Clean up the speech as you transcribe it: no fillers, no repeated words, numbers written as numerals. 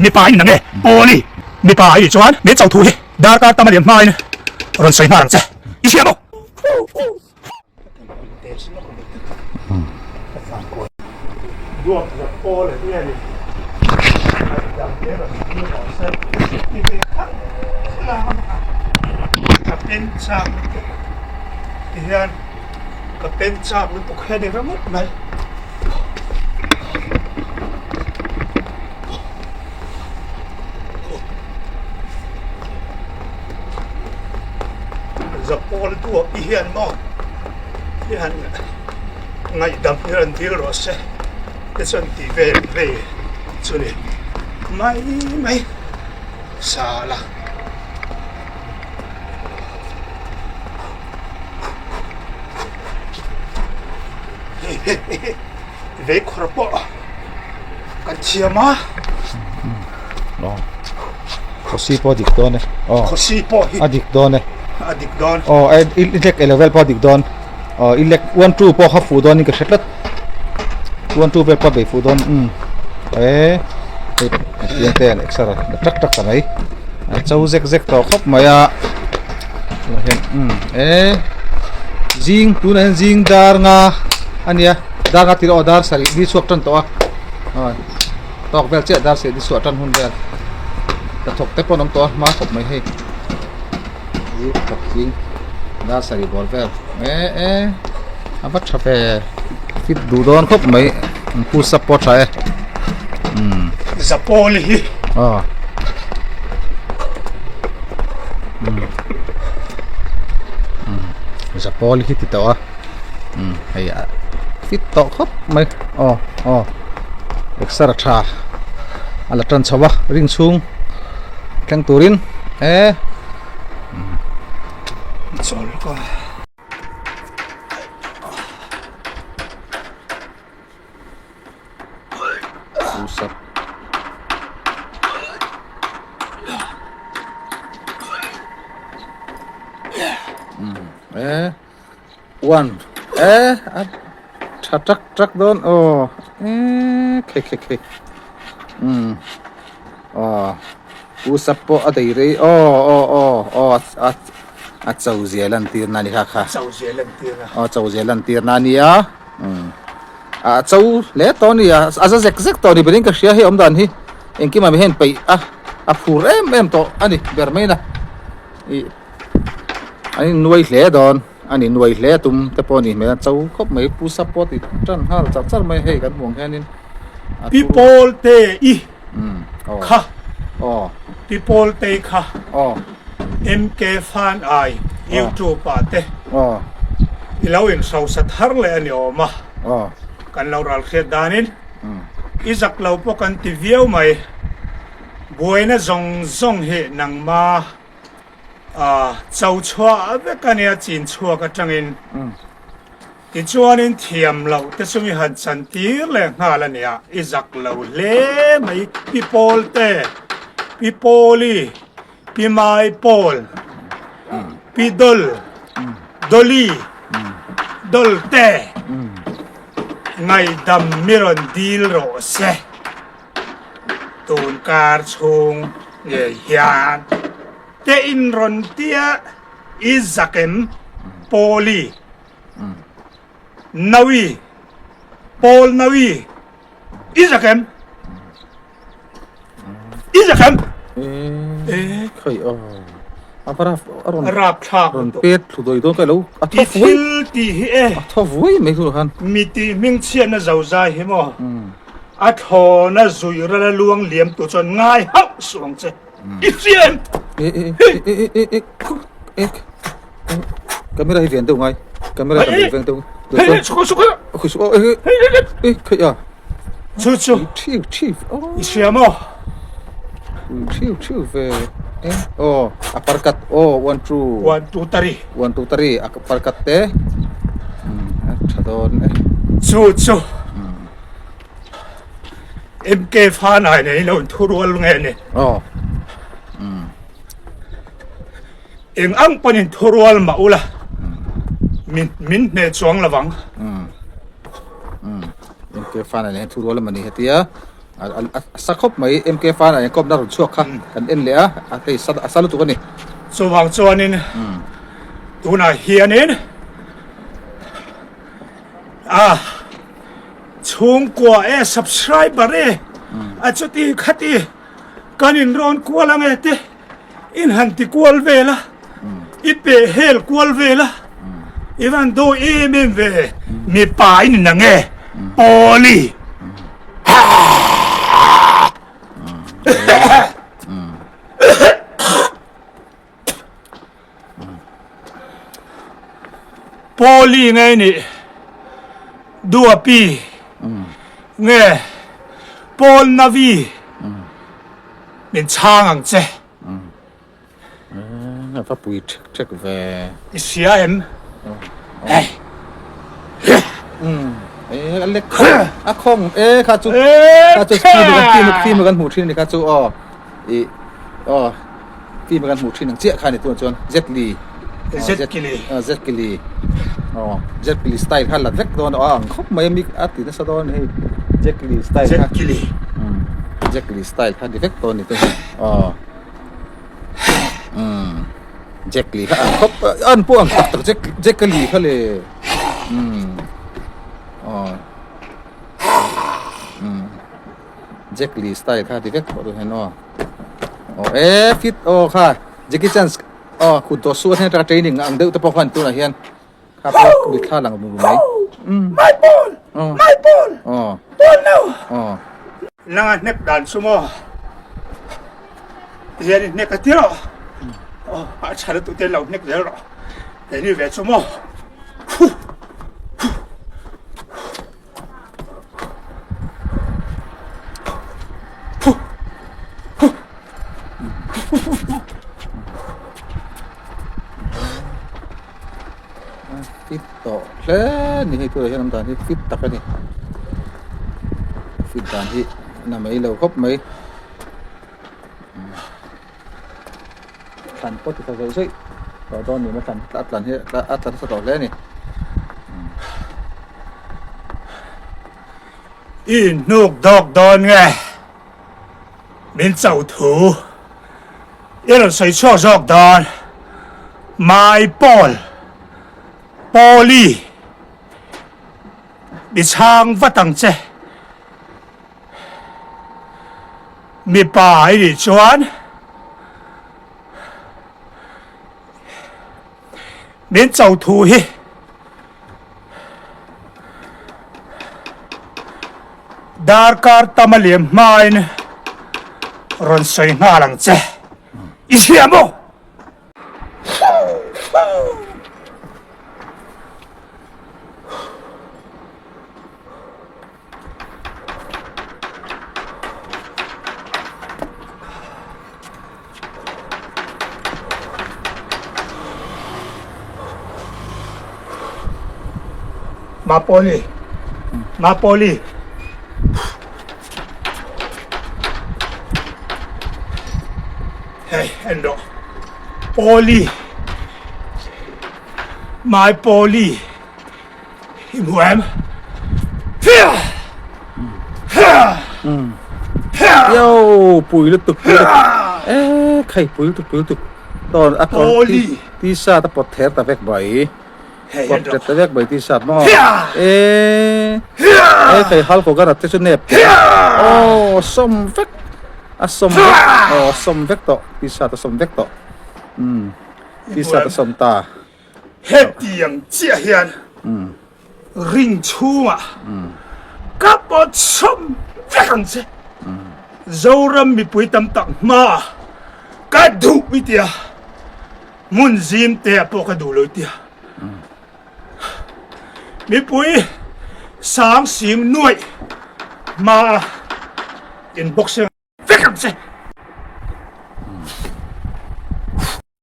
Mipa i ni nange? Pawli, Mipa i nih chuan min cho thu hi darkar tam a liam hmain rawn sawi nghal ang che. I hria maw? Ka pen chak lutuk hian i ringawt mai. Zapawl duap hi hian maw hian ngaihdam hi rawn dil rawh se te chuan tih vel vei chu ni mai mai sala. Vei khawr pawh kan thiam a. Aw. Khawsi pawh a dik dawn e. Aw. Khawsi pawh hi. A dik dawn e. A dik dawn. Aw, i lek elo vel pawh a dik dawn. Aw, i lek one two pawh kha fuh dawn in ka hre tlat. One two vel pawh a bei fuh dawn. Um. E. Hei piang te an exer a tak tak ta mai. A cho zek zek tawh khawp mai a. Tunah hian um e zing tunah hian zing dar nga a nia dar nga tih aw dar sarih ni chhuak tan tawh a aw tawk vel chiah dar sarih ni chhuah tan hun vel hnathawk te pawh an awm tawh a hma khawp mai hei zing thawk zing dar sarih bawr vel e e a va tha ve fit duh dawn khawp mai an khu sap pawh a tha e um Zapawl hi aw. Zapawl hi ti tawh a hei a fit tawh khawp mai aw aw exer a tha a la tan chho a ring chhung thleng turin e chawl ka Usap. E one e a tha tak tak dawn aw e khe khe khe um aw usap pawh a dei rei aw aw aw aw a a cho zia lan tir na ni kha kha cho zia lan tir na aw cho zia lan tir na nia um a cho hle tawh a ni a a za zek zek tawh a ni berin ka hria hei awm dan hi engkim ah mi hian peih a a phur em em tawh a ni ber mai na ih an in nuai hle dawn a ni nuai hle tum te pawh a nih hmel a cho khawp mai pu sap pawh a ti tan nghal char char mai hei kan hmuh ang hianin a pi pawl te i kha aw pi pawl te kha aw MK fan ai youtube ah te aw i lo in hrosa thar leh a ni awm a aw kan lo ral hriat danin i zak lo pawh kan ti viau mai buaina zawng zawng hi nangma a cho chhuah vek a nia chin chhuak atangin Tichuanin thiam loh te chu mi han chan tir leh nghal a nia, i zak lo hle mai Pi Pawl te, Pi Pawli, Pi Mai Pawl, Pi Dol, Dolly, Dol te, ngaihdam mi rawn dil rawh se, tun kar chhung ngei hian te in rawn tia i zak em Pawli. Nawi, Paul Nawi, i zak em? I zak em? Eh, khoi o. A va rap a rawn rap thlak rawn pet thlu doi dawn ka lo a tho I thil ti hi e. A tho vui mai chu khan. Mi ti hming chhiatna zo zai hi maw. A thlawna zui rala luang liam tu chuan ngai hauh suh ang che. I hria em? E e e e e e e Camera hi ven deuh ngai camera kan veng deuh hei hei sukha sukha khoi su hei hei hei hei khoi a chu chu thiu thiu i hria maw thiu thiu ve e oh a parkat oh 1 2 1 2 3 1 2 3 a parkat te a tha dawn e chu chu MK fa nai nei lo thurual nge ni oh Eng ang pawhin thurual mah ula, min min hneh chuang lovang. Umm. Engke fan a nei thurual emaw ni hetia. A sa khawp mai MK Fana in kawpna rawn chhuak kha kan en leh a, a hei a sa lutuk a ni. Chuvang chuanin tunah hianin a chhungkua e subscriber e a chuti khati kan inrawn kual ang e te in han ti kual vel a i peh hel kual vel a i van dawi em em ve mipa in in ang e pawli Pawli nge nih Duapi nge Pawl Navi min chhang ang che. A va pui ṭhek ṭhek ve. I hria em? Hei. A lek a khawng e kha chu kha chu film film kan hmuh ṭhin a ni kha chu aw. I aw film kan hmuh thin ang chiah kha ni tunah chuan Jet Li Jet Kili Jet Kili aw Jet Kili style kha la vek dawn a ang khawp mai a mi a ti nasa dawn hei Jet Li style kha Jet Kili Jet Li style kha ni vek dawn ni te hi aw um Jet Li kha ang khawp an pawh ang tak tak Jet Jet Li kha le um aw um Jack Lee style kha ti vek tawh tu hian aw. Aw e fit aw kha Jackie Chan aw kut dawh suat hian atanga training ang deuh te pawh khan tunah hian kha pawh mitthla lang bum mai. My ball! My ball! Aw. Ball no! Aw. Nanga hnek dan chu maw? Tihian i hnek a ti rawh. Aw a tha lutuk te lo hnek zel rawh. Keini ve chu maw? Huh! Fit tawh hle ni hei turah hian awm dan hi fit tak a ni fit dan hi na mai lo khawp mai thlan pawh ti tha zawih zawih tawh dawn ni maw thlan a tlan hi a tla nasa tawh hle a ni. I inhnuk dawk dawn nge min cho thu i rawn sawi chhuak zawk dawn Mai Paul Pauli mi chhang vat ang che. Mipa i nih chuan min cho thu hi darkar tam a liam hmain rawn sawi nghal ang che. I hria maw? Mapoli Mapoli Hei en rawh Poli My Poli I hmu em? Yo, pui lutuk pui lutuk. E khai pui lutuk pui lutuk. Ton a kawr ti t-shirt a pawt ther ta vek bai. Pawt ther ta vek bai t-shirt maw. E e khai hal ko garat te chu nep te. Oh, som vek. A som vek. Oh, som vek to. T-shirt a som vek to. Um. T-shirt a som ta. Hetiang chiah hian ring chhungah ka pawt chhawm vek ang che. Zoram mipui tam tak hmaah ka duh i tia, hmun zim te ah pawh ka duh lo i tia. Mipui sang sing nuaih hmaah in boxing vek ang che.